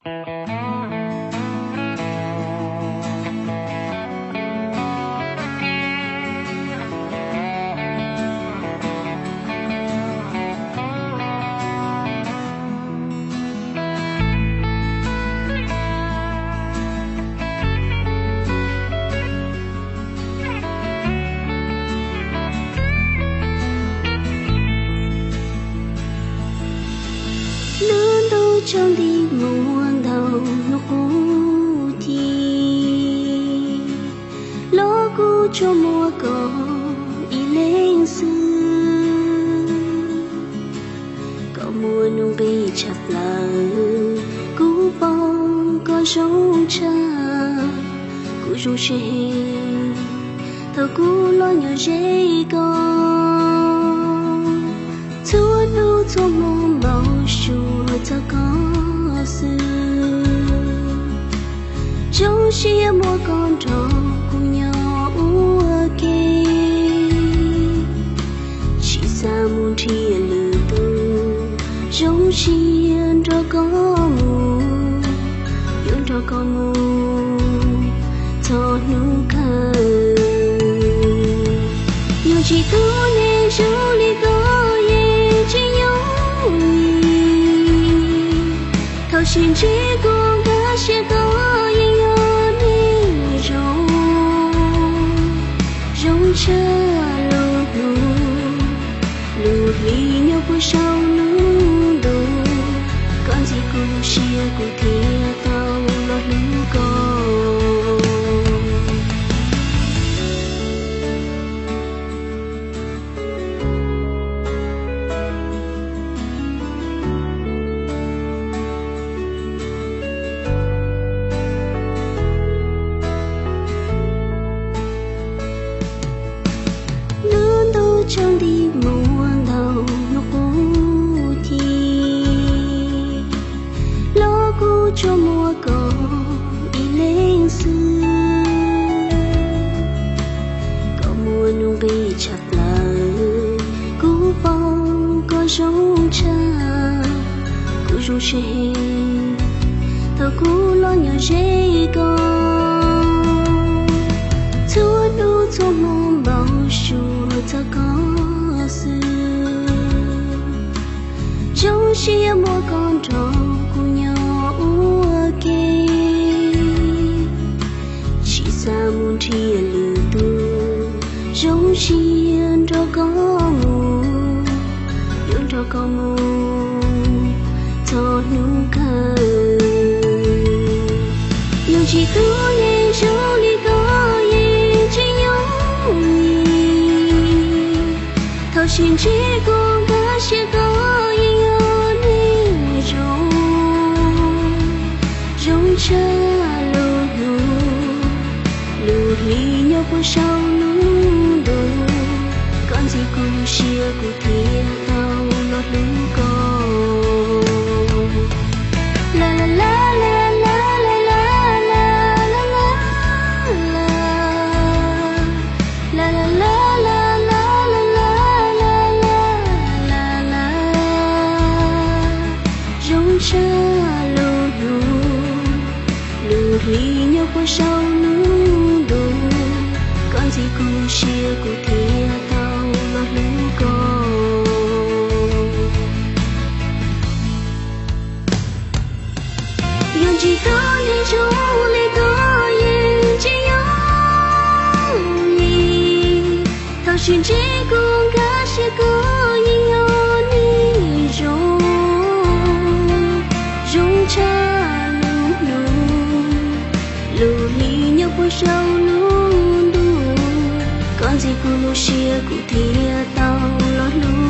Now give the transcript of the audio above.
Lub ntuj tsaus nti muaj ntau hnub qub ci, los kuv tsuas muaj koj ib leeg xwb. Koj muaj nuj nqis tshaj plaws, kuv paub koj zoo tshaj. Kuv zoo siab heev thaum kuv los nyob ze koj. Txhua hnub txhua hmo npau suav txog koj xwb. Zoo siab muaj koj nrog kuv nyob ua ke, tsis xav mus nrhiav lwm tus. Zoo siab nrog koj mus, yuav nrog koj mus txog hnub kawg. Yog tsis tuav neeg zoo li koj yeej tsis yooj yim. Thaum sib ntsib kuv nkag siab koj yeej yog neeg zoo, zoo tshaj lub hnub. Lub hli nyob puag saum lub ntuj, koj ntxig kuv lub siab kuv thiaj tau los hlub koj. Lub ntuj tsaus nti muaj ntau hnub qub ci, los kuv tsuas muaj koj ib leeg xwb. Koj muaj nuj nqis tshaj plaws, kuv paub koj zoo tshaj. Kuv zoo siab heev thaum kuv los nyob ze koj. Txhua hnub txhua hmo npau suav txog koj xwb. Zoo siab muaj koj nrog kuv nyob ua ke, tsis xav mus nrhiav lwm tus. Zoo siab nrog koj mus, yuav nrog koj mus txog hnub kawg. Yog tsis tuav neeg zoo li koj yeej tsis yooj yim. Thaum sib ntsib kuv nkag siab koj yeej yog neeg zoo, zoo tshaj lub hnub. Lub hli nyob puag saum lub ntuj, koj ntxig kuv lub siab kuv thiaj tau los hlub koj. La la la la la la la la la la la. La la la la la la la la la la la. Zoo tshaj lub hnub, lub hli nyob puag saum lub ntuj, koj ntxig kuv lub siab kuv thiaj tau los hlub koj. Yog tsis tuav neeg zoo li koj yeej tsis yooj yim. Thaum sib ntsib kuv nkag siab koj yeej yog neeg zoo, zoo tshaj lub hnub. Lub hli nyob puag saum lub ntuj, koj ntxig kuv lub siab kuv thiaj tau los hlub